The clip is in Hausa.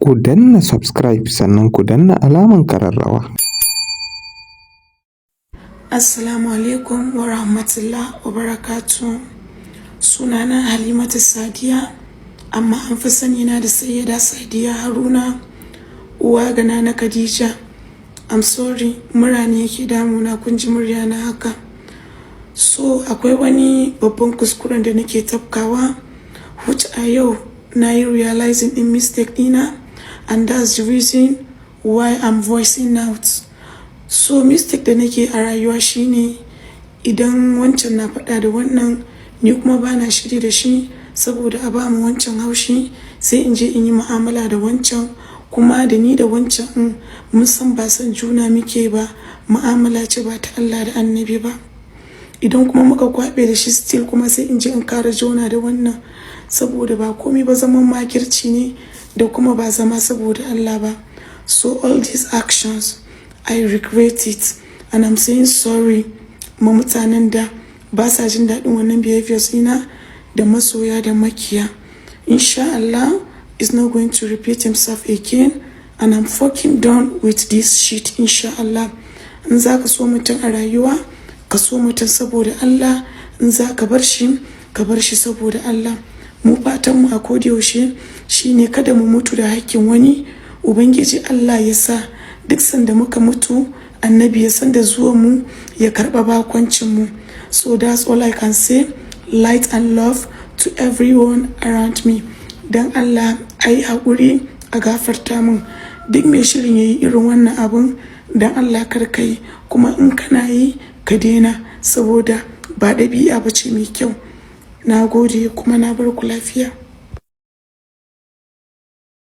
Ku danna subscribe, sannan ku danna alaman kararrawa. Assalamu alaikum wa rahmatullah wa barakatu. Sunana Halimatu Sadiya, amma an fi sani na da Sayyada Sadiya Haruna, uwa ga Nana Khadija. I'm sorry, mura ne yake damuna, kun ji murya na haka. So akwai wani babban kuskuren da nake tafkawa, which a yau na yi realizing in mistake ɗina, and that's the reason why I'm voicing out. So mistake da nake a rayuwa shine idan wancan na faɗa da wannan, ni kuma bana shiri da shi, saboda a ba mu wancan haushi, sai in je in yi mu'amala da wancan. Kuma da ni da wancan ɗin mun san ba son juna muke ba, mu'amala ce ba ta Allah da Annabi ba. Idan kuma muka kwaɓe da shi, still kuma sai in je in kara jona da wannan, saboda ba komai ba, zaman makirci ne da kuma ba zama saboda Allah ba. So all these actions, I regret it and I'm saying sorry ma mutanen da ba sa jin daɗin wannan behaviors ina, da masoya da makiya. Insha Allah, is not going to repeat himself again and I'm fucking done with this shit, insha Allah. In za ka so mutum a rayuwa, ka so mutum saboda Allah. In za ka bar shi, ka bar shi saboda Allah. Mu fatan mu a yaushe shine kada mu mutu da hakkin wani. Ubangiji Allah ya sa duk sanda muka mutu, Annabi ya san da zuwan mu, ya karba bakoncin mu. So that's all I can say. Light and love to everyone around me. Don Allah a yi haƙuri, a gafarta min. Duk mai shirin ya yi irin wannan abun, don Allah kar ka yi, kuma in kana yi, ka daina, saboda ba ɗabi'a ba ce mai kyau. Na gode kuma na bar ku lafiya.